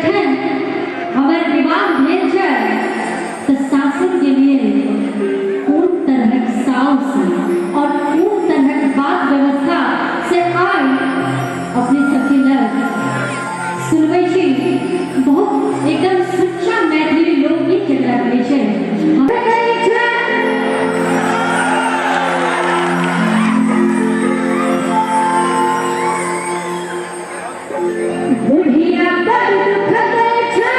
जखन हमर विवाह भेल छै तऽ सासुर गेलियै, कोन तरहक साउस और कोन तरहक बात व्यवस्था से आइ अपने सबके लग सुनबै छी। बहुत एकदम सुच्चा मैथिली लोकगीत जकरा कहै छै। बुढ़िया बड़ दुख दै छै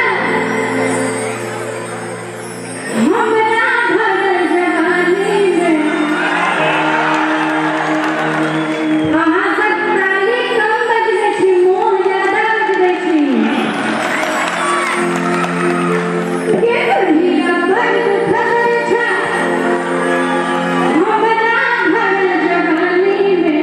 हमरा भरल जवानीमे। अहाँ सब ताली कम बजबै छी, मोह ज्यादा बजबै छी। के बुढ़िया बड़ दुख दै छै हमरा भरल जवानीमे।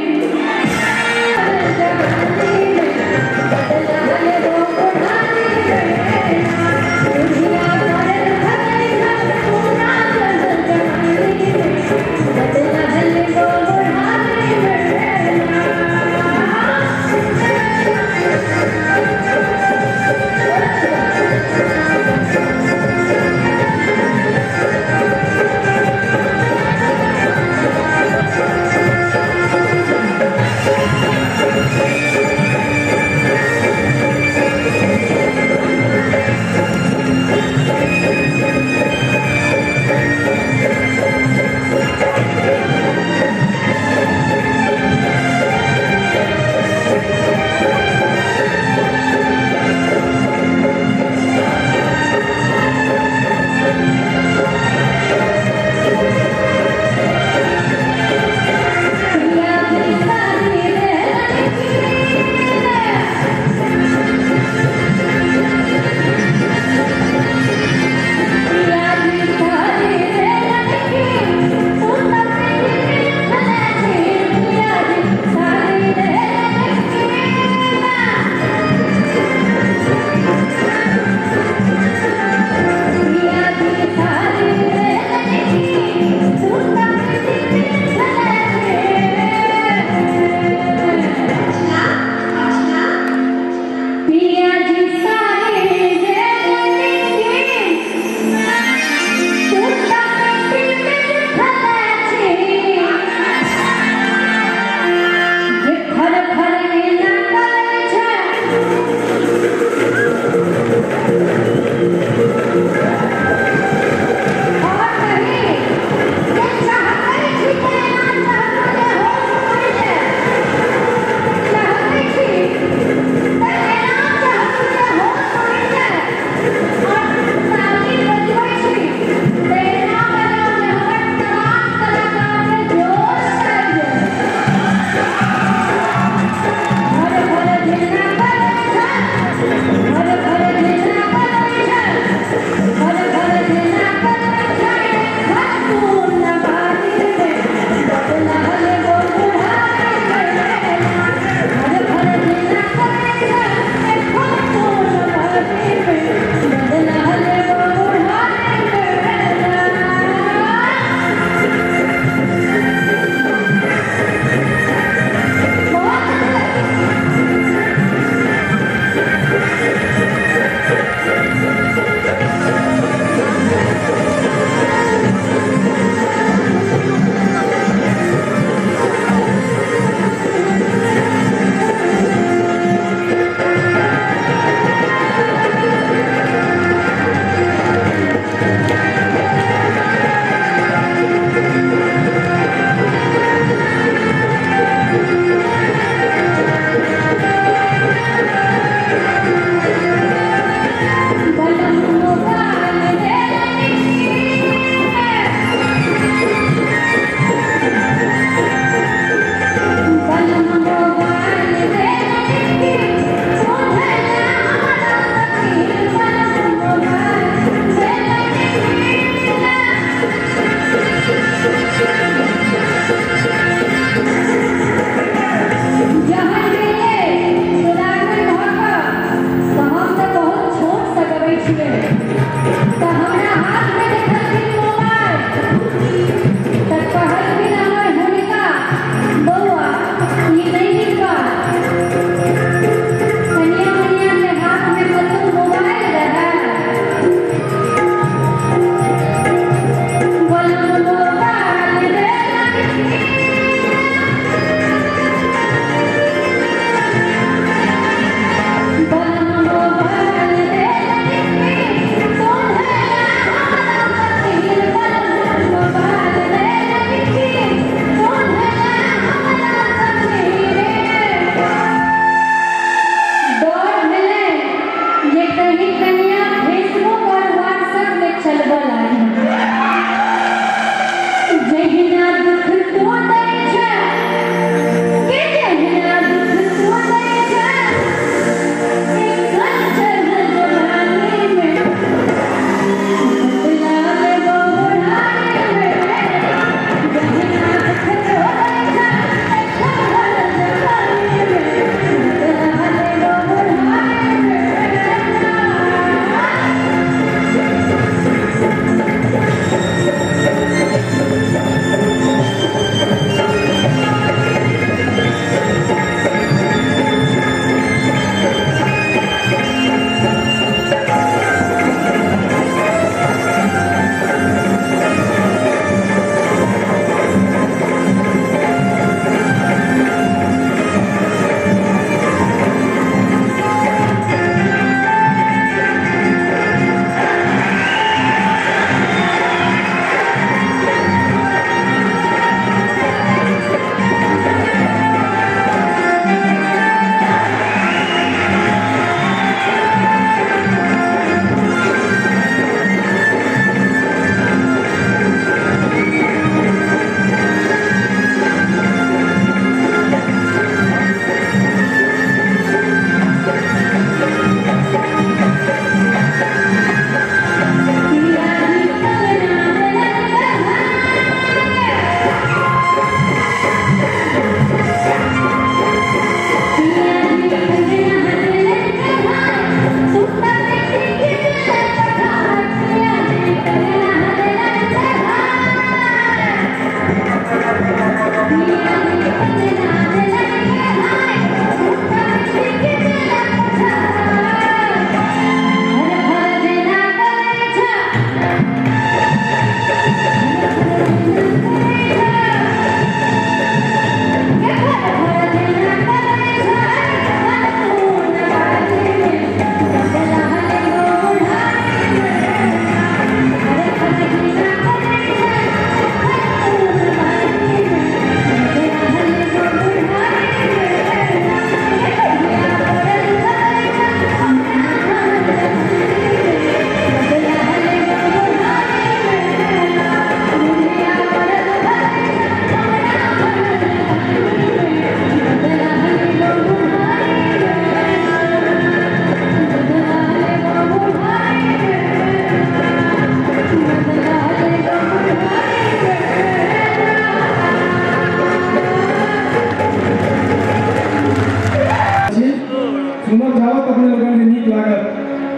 सुनब जाबत अपने लोगन के नीक लागत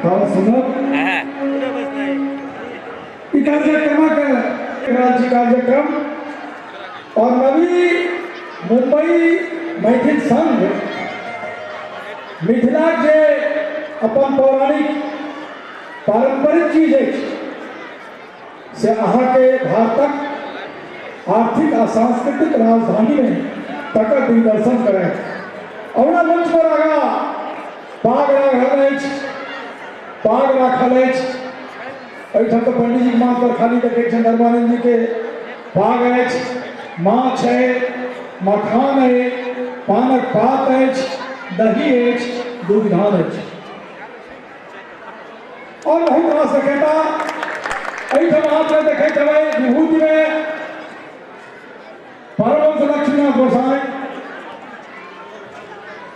ताबत सुनब। ई कार्यक्रमक राज्य कार्यक्रम और नवी मुंबई मैथिल संघ मिथिला जे अपन पौराणिक पारंपरिक चीज अछि से अहाँके भारतक आर्थिक आ सांस्कृतिक राजधानी में तकर दिग्दर्शन करत। और मंच पर आगा पाग राखल अछि, पाग राखल अछि। एहिठाम तऽ पंडित जी माथ पर खाली देखै छनि धर्मानंद जी के पाग अछि, माछ है, मखान है, पानक पात अछि, दही अछि, दूध धान अछि और बहुत रास देखेता। एहिठाम अहाँ सब देखैत हेबै विभूति में परमहंस लक्ष्मीनाथ गोसाई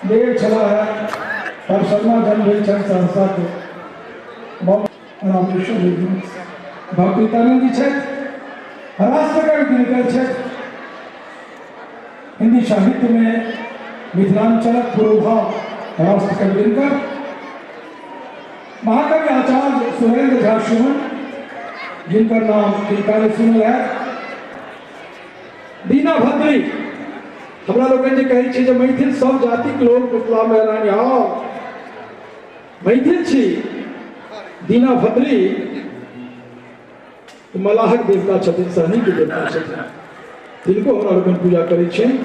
देव छला है, परसरमा जन्म भेल छनि सहरसा के रामेश्वर भक्तितानंद जी छथि, राष्ट्रकवि दिनकर छथि। हिंदी साहित्य में मिथिलांचलक पुरोधा राष्ट्रकवि दिनकर, महाकवि आचार्य सुरेंद्र झा सुमन जिनकर नाम किनका ने सुनल है, दीना भद्री। हमरा लोकनि जे कहै छी जे मैथिल सब जातिक लोक मिथिला में रहनिहार मैथिल छी, दीना भद्री मलाहक देवता छथिन, सहनी के देवता छथिन, तिनको हमरा लोकनि पूजा करै छियनि।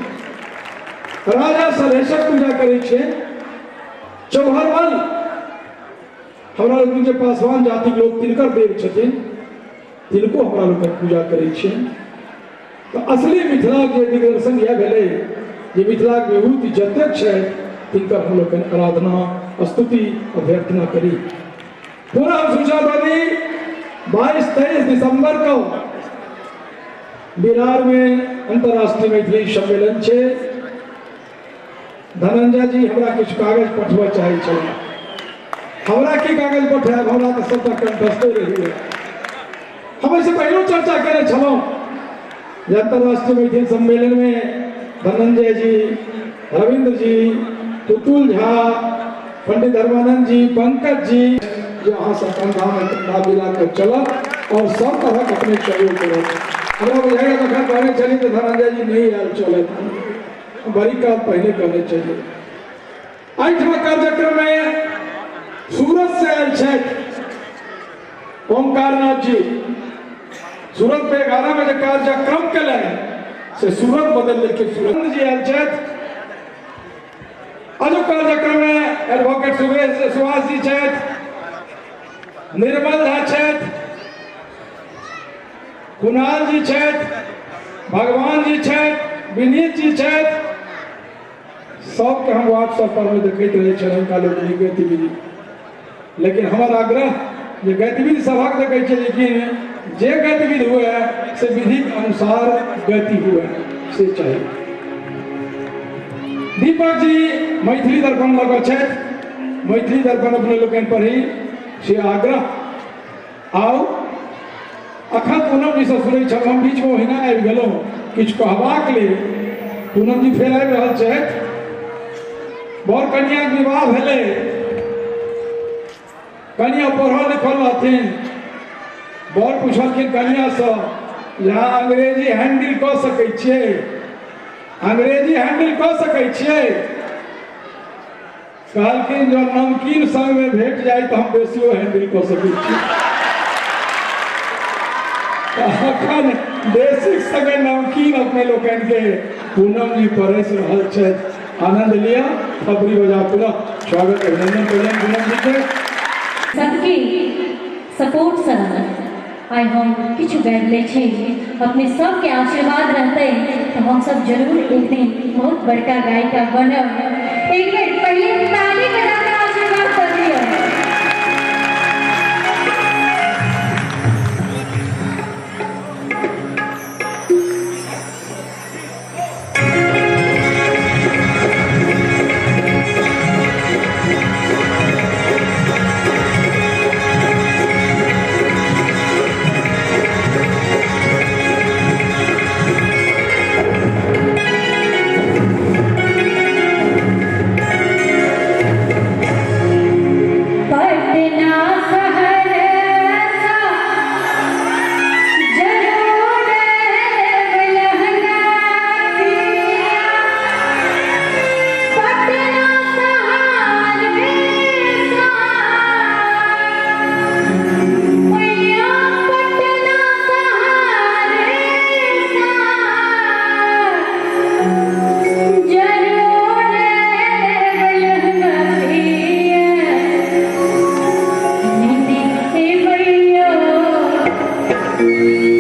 राजा सलहेशक पूजा करै छियनि। चौहरमल हमरा लोकनि जे पासवान जातिक लोक तिनकर देव छथिन, तिनको हमरा लोकनि पूजा करै छियनि। तऽ असली मिथिलाक जे दिग्दर्शन इएह भेलै जे मिथिलाक विभूति जतेक छै तिनकर हम लोकनि आराधना, स्तुति, अभ्यर्थना करी। पुनः हम सूचना दऽ दी, 22-23 दिसंबर को बिहार में अंतर्राष्ट्रीय मैथिली सम्मेलन छै। धनंजय जी हमरा किछु कागज पठबऽ चाहै छलाह। हमरा की कागज पठायब, हमरा तऽ सबटा कंठस्थे रहिए। हम एहिसँ पहिलो चर्चा केने छलहुँ जे अंतर्राष्ट्रीय मैथिली सम्मेलन में धनंजय जी, रविंद्र जी, पुतुल झा, पंडित धर्मानंद जी, पंकज जी, जे अहाँ सब कंधा में कंधा मिला कर चलब और सब तरह अपने सहयोग करब। हमरा बुझाइए जखन कहने छलियै तऽ धनंजय जी नहीं आयल चलत, बड़ी काल पहले कहने छलियै। एहिठमा कार्यक्रम में सूरत से आयल छथि ओंकारनाथ जी। सूरत पे 11 बजे कार्यक्रम केलनि से सूरत बदल देलखिन। सूरत जी आयल छथि। आजुक कार्यक्रम में एडवोकेट सुभाष जी छथि, निर्मल झा छथि, कुणाल जी छथि, भगवान जी छथि, विनीत जी छथि। सबके हम व्हाट्सएप पर में देखैत रहै छलहुँ हुनका लोकनिक गतिविधि, लेकिन हमर आग्रह जे गतिविधि सभक देखै छियै, लेकिन जे गतिविधि हुए से विधिक अनुसार गति हुए से चाही। दीपक जी मैथिली दर्पण लऽ कऽ छथि, मैथिली दर्पण अपने लोकनि पढ़ी से आग्रह। आउ अखन पूनम जी से सुनै छलहुँ, हम बीचमे ओहिना आबि गेलहुँ किछु कहबाक लेल। पूनम जी फेर आबि रहल छथि। बर कन्याक विवाह भेलै, कन्या पढ़ल लिखल रहथिन। बर पुछलखिन कन्यासँ जे अहाँ अंग्रेजी हैंडल कऽ सकै छियै? अंग्रेजी हैंडल कऽ सकै छियै? कहलखिन जँ नमकीन संगमे भेट जाय तऽ हम बेसियो हैंडल कऽ सकै छी। अखन बेसिक संगे नमकीन अपने लोकनिके पूनम जी परसि रहल छथि। आनंद लिअ, थपड़ी बजा पुनः स्वागत अभिनंदन कयलनि पूनम जी के। सबके सपोर्ट से आइ हम किछु गाबि लै छी, अपने सबके आशीर्वाद रहतै तऽ हम सब जरूर एक दिन बहुत बड़का गायिका बनब। एक बेर पहिले ताली बजा कऽ आशीर्वाद दऽ दिअ। है।